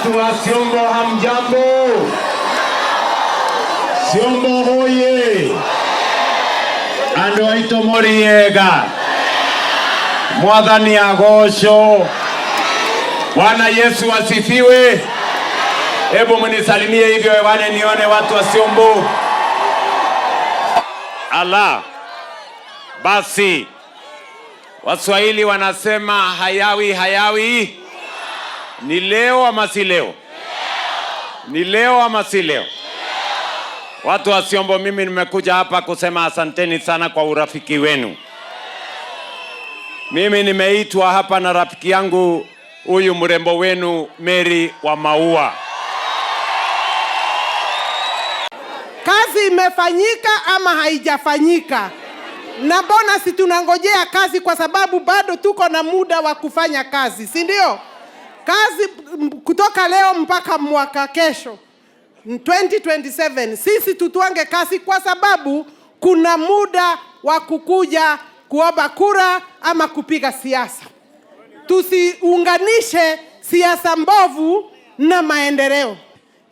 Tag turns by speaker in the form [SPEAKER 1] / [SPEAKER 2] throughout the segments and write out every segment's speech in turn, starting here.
[SPEAKER 1] Watu wa Siombo hamjambo? Siombo hoye! Andu aitu muriega, Mwathani agocwo. Bwana Yesu asifiwe. Hebu mnisalimie hivyo hewani nione watu wa Siombo. Ala, basi Waswahili wanasema hayawi hayawi. Ni leo ama si leo? Ni leo ama si leo? Watu wa Siombo, mimi nimekuja hapa kusema asanteni sana kwa urafiki wenu. Mimi nimeitwa hapa na rafiki yangu huyu mrembo wenu Mary wa Maua.
[SPEAKER 2] Kazi imefanyika ama haijafanyika? Na mbona si tunangojea kazi? Kwa sababu bado tuko na muda wa kufanya kazi, si ndio? Kazi kutoka leo mpaka mwaka kesho 2027, sisi tutwange kazi, kwa sababu kuna muda wa kukuja kuomba kura ama kupiga siasa. Tusiunganishe siasa mbovu na maendeleo.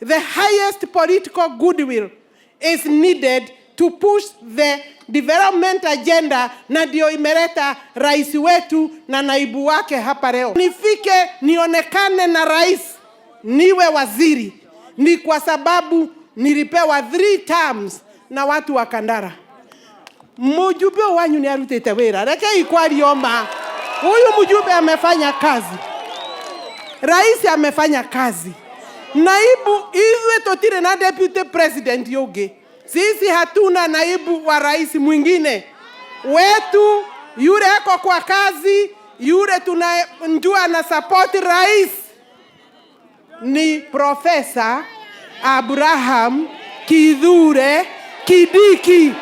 [SPEAKER 2] The highest political goodwill is needed to push the development agenda, na ndio imeleta rais wetu na naibu wake hapa leo. Nifike nionekane na rais, niwe waziri, ni kwa sababu nilipewa 3 terms na watu wa Kandara. Mjumbe wanyu ni arutite wira, rekei kwaria ma. Huyu mjumbe amefanya kazi, rais amefanya kazi, naibu ithuĩ tutire na deputy president yungi. Sisi hatuna naibu wa rais mwingine wetu, yule ako kwa kazi, yule tunajua na support rais ni Profesa Abraham Kithure Kindiki.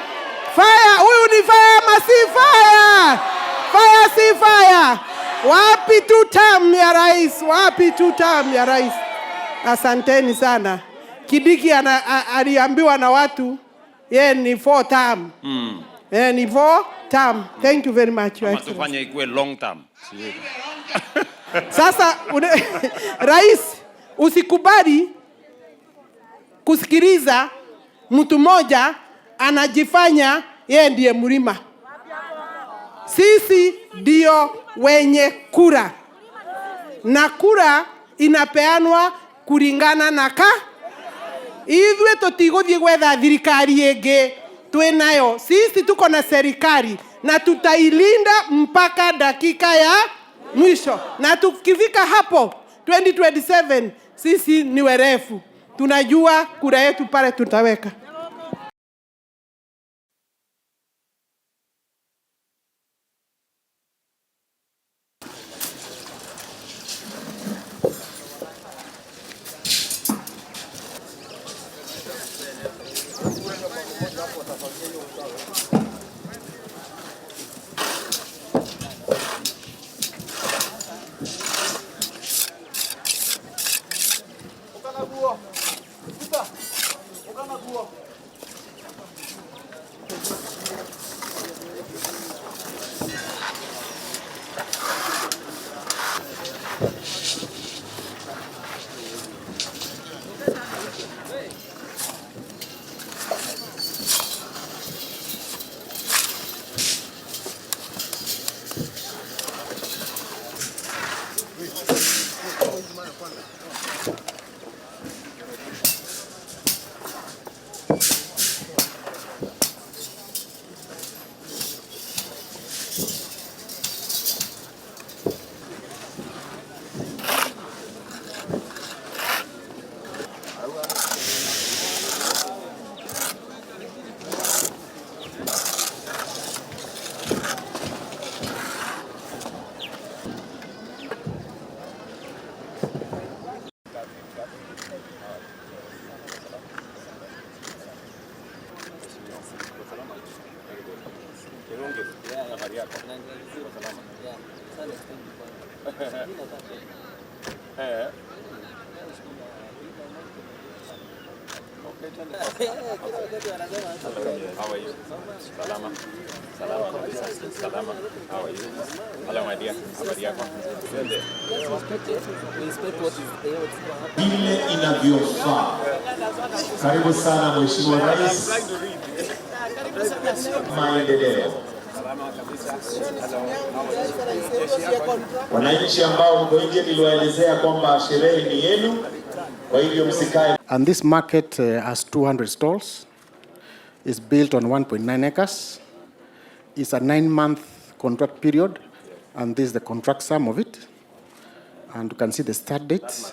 [SPEAKER 2] Fire, huyu ni fire ama si fire? Fire si fire? Wapi tu term ya rais? Wapi tu term ya rais? Asanteni sana. Kindiki aliambiwa na watu yeye ni 4 term. Yeye ni 4 term. Thank you very much, Your
[SPEAKER 1] Ama
[SPEAKER 2] Excellency.
[SPEAKER 1] tufanye ikuwe long term.
[SPEAKER 2] Sasa rais, usikubali kusikiliza mtu mmoja anajifanya yeye ndiye mlima. Sisi ndio wenye kura, na kura inapeanwa kulingana na ka ithuĩ tũtigũthiĩ gwetha thirikari ĩngĩ twĩ nayo. Sisi tuko na serikali na tutailinda mpaka dakika ya mwisho, na tukifika hapo 2027 sisi ni werefu, tunajua kura yetu pale tutaweka.
[SPEAKER 1] How are you? Salama. Salama kabisa. Salama. How are you? Hello my dear. Habari yako? Twende.
[SPEAKER 3] Vile inavyofaa. Karibu sana Mheshimiwa Rais. Maendeleo. Wananchi ambao mko nje, niliwaelezea kwamba sherehe ni yenu, kwa hivyo msikae.
[SPEAKER 4] And this market has 200 stalls. It's built on 1.9 acres. It's a 9-month contract period, and this is the contract sum of it. And you can see the start date.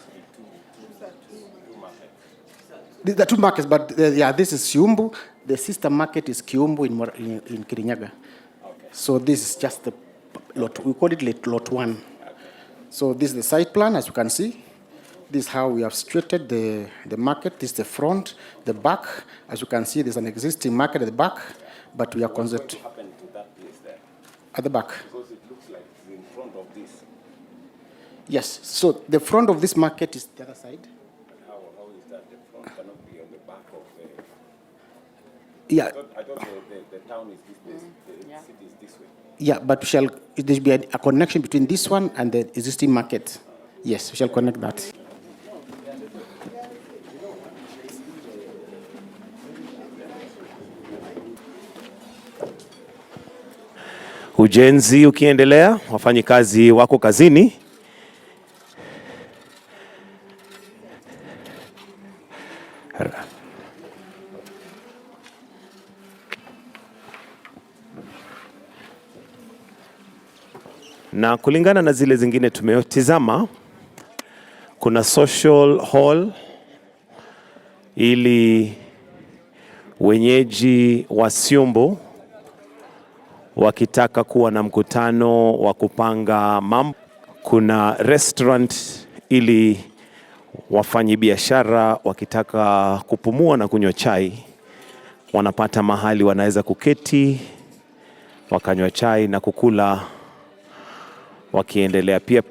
[SPEAKER 4] The two markets, but yeah, this is Siumbu. The sister market is Kiumbu in Kirinyaga. Okay. So this is just the lot. We call it lot 1. Okay. So this is the site plan, as you can see. This is how we have situated the market. This is the front, the back. As you can see, there's an existing market at the back, but we are concentrating.
[SPEAKER 1] What happened to that place there?
[SPEAKER 4] At the back.
[SPEAKER 1] Because it looks like it's in front of this.
[SPEAKER 4] Yes. So the front of this market is the other side.
[SPEAKER 1] But how is that? The front cannot be on the back of the...
[SPEAKER 4] Yeah.
[SPEAKER 1] I thought the town is this way, the city is this way.
[SPEAKER 4] Yeah, but there should be a connection between this one and the existing market. Yes, we shall connect that.
[SPEAKER 1] Ujenzi ukiendelea, wafanyikazi wako kazini. Na kulingana na zile zingine tumetizama, kuna social hall ili wenyeji wa Siumbu wakitaka kuwa na mkutano wa kupanga mambo. Kuna restaurant ili wafanyibiashara wakitaka kupumua na kunywa chai wanapata mahali wanaweza kuketi wakanywa chai na kukula wakiendelea. Pia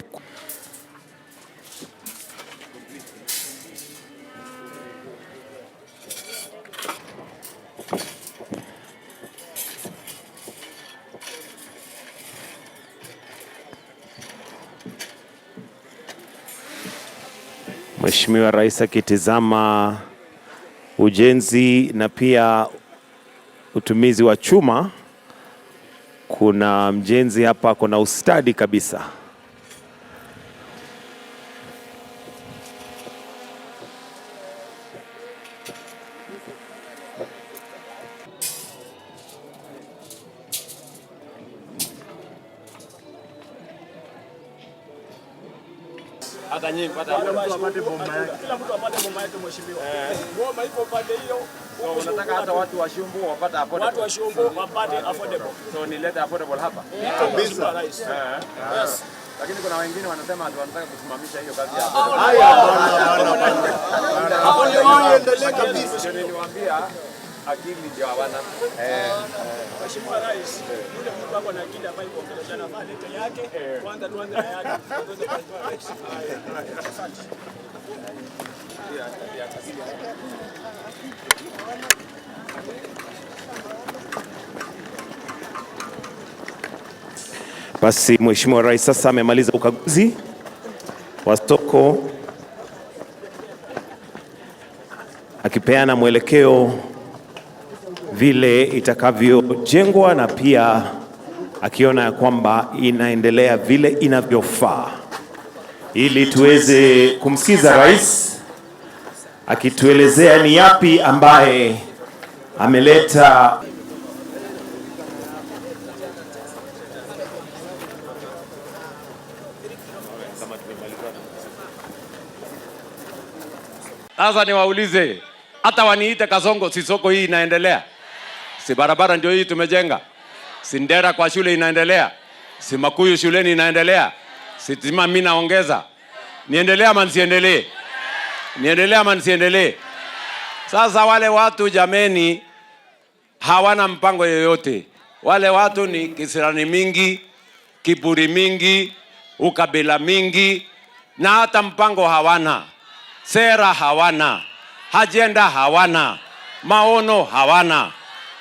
[SPEAKER 1] Mheshimiwa Rais akitizama ujenzi na pia utumizi wa chuma. Kuna mjenzi hapa, kuna ustadi kabisa. Hata nyinyi mpata
[SPEAKER 5] Kila mtu apate boma yake mheshimiwa. Boma iko pande hiyo.
[SPEAKER 1] So unataka hata watu wa Shumbu wapate affordable.
[SPEAKER 5] Watu wa Shumbu wapate affordable.
[SPEAKER 1] So nilete affordable hapa.
[SPEAKER 5] Kabisa. Yes.
[SPEAKER 1] Lakini kuna wengine wanasema wanataka kusimamisha hiyo kazi ya
[SPEAKER 3] Haya, hapana. Hapo endelee kabisa.
[SPEAKER 1] Niliwaambia akili ndio hawana.
[SPEAKER 5] Mheshimiwa Rais, yule mtu ako na akili ambayo kuongeleshana alete yake, kwanza tuanze na yake. Tuanze kwa Rais. Asante.
[SPEAKER 1] Basi Mheshimiwa Rais sasa amemaliza ukaguzi wa soko akipeana mwelekeo vile itakavyojengwa na pia akiona ya kwamba inaendelea vile inavyofaa, ili tuweze kumsikiza Rais akituelezea ni yapi ambaye ameleta. Sasa niwaulize, hata waniite Kasongo, si soko hii inaendelea? Si barabara ndio hii tumejenga? Si Ndera kwa shule inaendelea? Si Makuyu shuleni inaendelea? Si tima mimi naongeza? Niendelee ama nisiendelee? Niendelee ama nisiendelee? Sasa wale watu jameni hawana mpango yoyote. Wale watu ni kisirani mingi, kiburi mingi, ukabila mingi, na hata mpango hawana. Sera hawana. Ajenda hawana, maono hawana,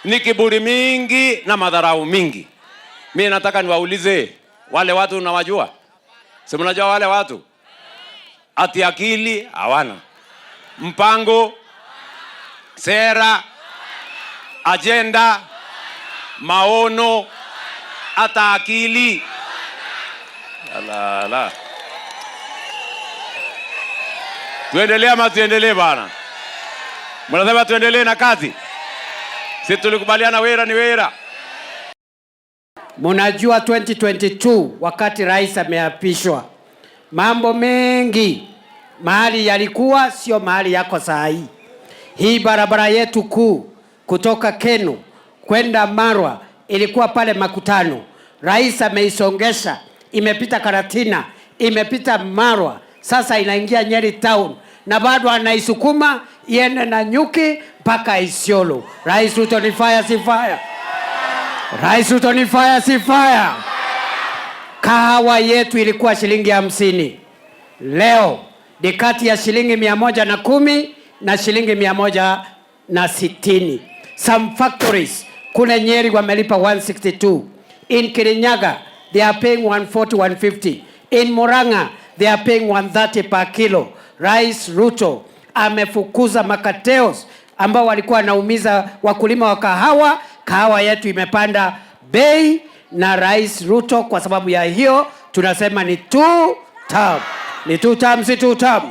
[SPEAKER 1] ni kiburi mingi na madharau mingi. Mi nataka niwaulize wale watu, unawajua? Si mnajua wale watu? Ati akili hawana, mpango, sera, ajenda, maono, hata akili. Ala, ala. Tuendelee ama tuendelee bana? Mnasema tuendelee na kazi? Si tulikubaliana wera ni wera.
[SPEAKER 6] Munajua 2022 wakati rais ameapishwa, mambo mengi mahali yalikuwa sio mahali yako saa hii. Hii barabara yetu kuu kutoka Kenu kwenda Marwa ilikuwa pale Makutano, rais ameisongesha, imepita Karatina, imepita Marwa, sasa inaingia Nyeri town na bado anaisukuma iende Nanyuki mpaka Isiolo. Rais Ruto ni fire, si fire? Rais Ruto ni fire, si fire? Kahawa yetu ilikuwa shilingi 50, leo ni kati ya shilingi 110 na shilingi 160. Some factories kule Nyeri wamelipa 162. In Kirinyaga they are paying 140, 150. In Murang'a they are paying 130 per kilo. Rais Ruto amefukuza macartels ambao walikuwa wanaumiza wakulima wa kahawa. Kahawa yetu imepanda bei, na Rais Ruto kwa sababu ya hiyo tunasema ni two term. Ni two term, si two term?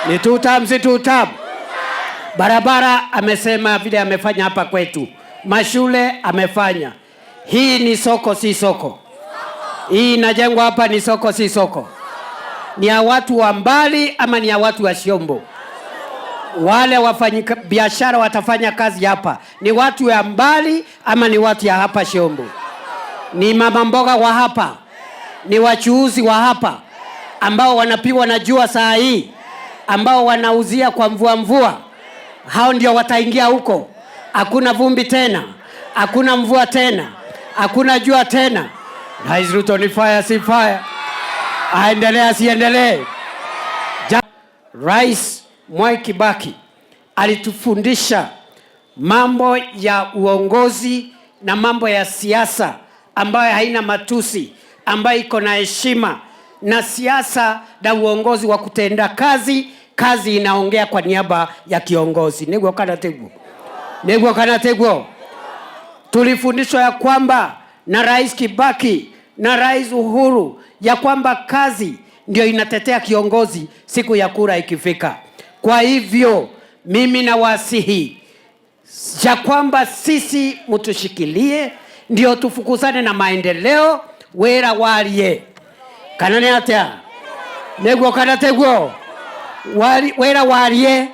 [SPEAKER 6] Ni two term, si two term? Barabara amesema vile amefanya hapa kwetu, mashule amefanya. Hii ni soko, si soko? Hii inajengwa hapa ni soko, si soko? Ni ya watu wa mbali ama ni ya watu wa Shombo? Wale wafanyabiashara watafanya kazi hapa ni watu ya mbali ama ni watu ya hapa Shombo? Ni mama mboga wa hapa, ni wachuuzi wa hapa ambao wanapigwa na jua saa hii, ambao wanauzia kwa mvua mvua, hao ndio wataingia huko. Hakuna vumbi tena, hakuna mvua tena, hakuna jua tena. Rais Ruto ni fire, si fire? Aendelee asiendelee? Rais Mwai Kibaki alitufundisha mambo ya uongozi na mambo ya siasa ambayo haina matusi, ambayo iko na heshima, na siasa na uongozi wa kutenda kazi. Kazi inaongea kwa niaba ya kiongozi. Niguo kana tiguo? Niguo kana tiguo? Tulifundishwa ya kwamba na Rais Kibaki na Rais Uhuru ya kwamba kazi ndio inatetea kiongozi siku ya kura ikifika. Kwa hivyo mimi nawasihi ya kwamba sisi mtushikilie, ndio tufukuzane na maendeleo wera warie kana nĩ atĩa nĩguo kana tiguo? Wera warie,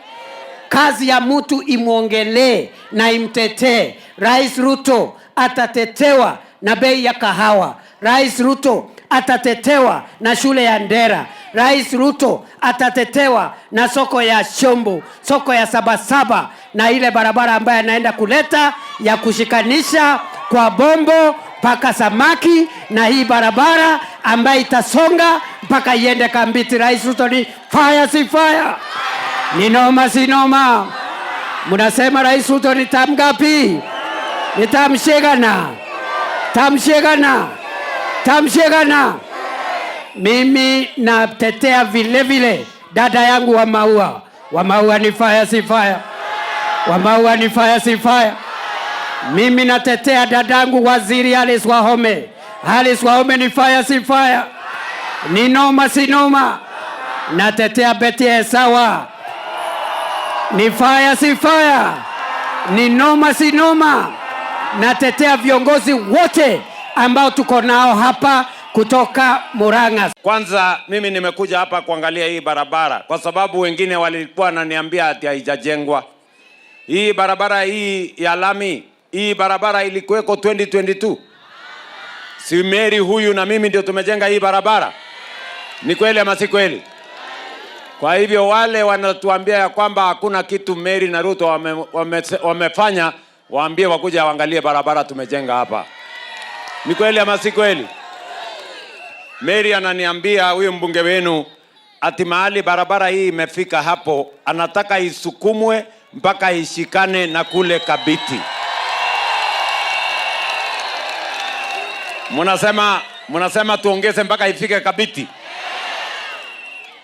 [SPEAKER 6] kazi ya mtu imwongelee na imtetee. Rais Ruto atatetewa na bei ya kahawa. Rais Ruto atatetewa na shule ya Ndera. Rais Ruto atatetewa na soko ya Shombo, soko ya Sabasaba na ile barabara ambayo anaenda kuleta ya kushikanisha kwa Bombo mpaka Samaki, na hii barabara ambayo itasonga mpaka iende Kambiti. Rais Ruto ni fire, si fire? Ni noma, si noma? Mnasema Rais Ruto ni term ngapi? Ni term cigana? Term cigana? Term cigana? Mimi natetea vile vile dada yangu wa Maua. Wa Maua ni fire, si fire? Wa Maua ni fire, si fire? Mimi natetea dadangu Waziri Alice Wahome. Alice Wahome ni fire, si fire? Ni noma, si noma? Natetea Betty Esawa. Ni fire, si fire? Ni noma, si noma? Natetea viongozi wote ambao tuko nao hapa kutoka Murang'a.
[SPEAKER 1] Kwanza mimi nimekuja hapa kuangalia hii barabara kwa sababu wengine walikuwa wananiambia ati haijajengwa. Hii barabara hii ya lami, hii barabara ilikuweko 2022. Si Mary huyu na mimi ndio tumejenga hii barabara? Ni kweli ama si kweli? Kwa hivyo wale wanatuambia ya kwamba hakuna kitu Mary na Ruto wamefanya, waambie wakuja waangalie barabara tumejenga hapa. Ni kweli ama si kweli? Mary ananiambia huyu mbunge wenu ati mahali barabara hii imefika hapo, anataka isukumwe mpaka ishikane na kule Kabiti. Munasema tuongeze mpaka ifike Kabiti?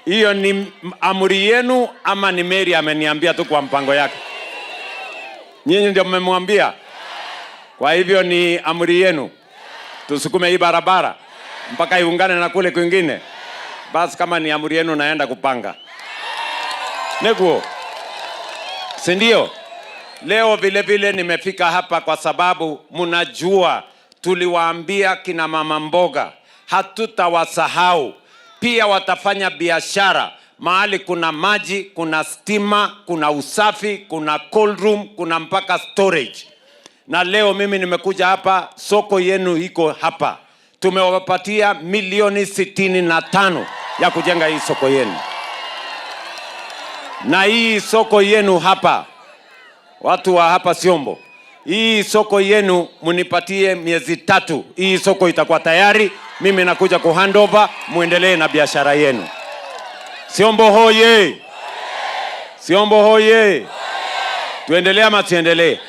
[SPEAKER 1] Hiyo ni amri yenu ama ni Mary ameniambia tu kwa mpango yake? Nyinyi ndio mmemwambia? Kwa hivyo ni amri yenu, tusukume hii barabara mpaka iungane na kule kwingine. Basi kama ni amri yenu, naenda kupanga neguo, si ndio? Leo vile vile nimefika hapa kwa sababu mnajua tuliwaambia kina mama mboga hatutawasahau. Pia watafanya biashara mahali kuna maji, kuna stima, kuna usafi, kuna cold room, kuna mpaka storage. Na leo mimi nimekuja hapa, soko yenu iko hapa. Tumewapatia milioni 65 ya kujenga hii soko yenu, na hii soko yenu hapa, watu wa hapa Siombo, hii soko yenu munipatie miezi 3, hii soko itakuwa tayari. Mimi nakuja ku handover, muendelee na biashara yenu. Siombo hoye! Siombo hoye! Tuendelee ama tuendelee?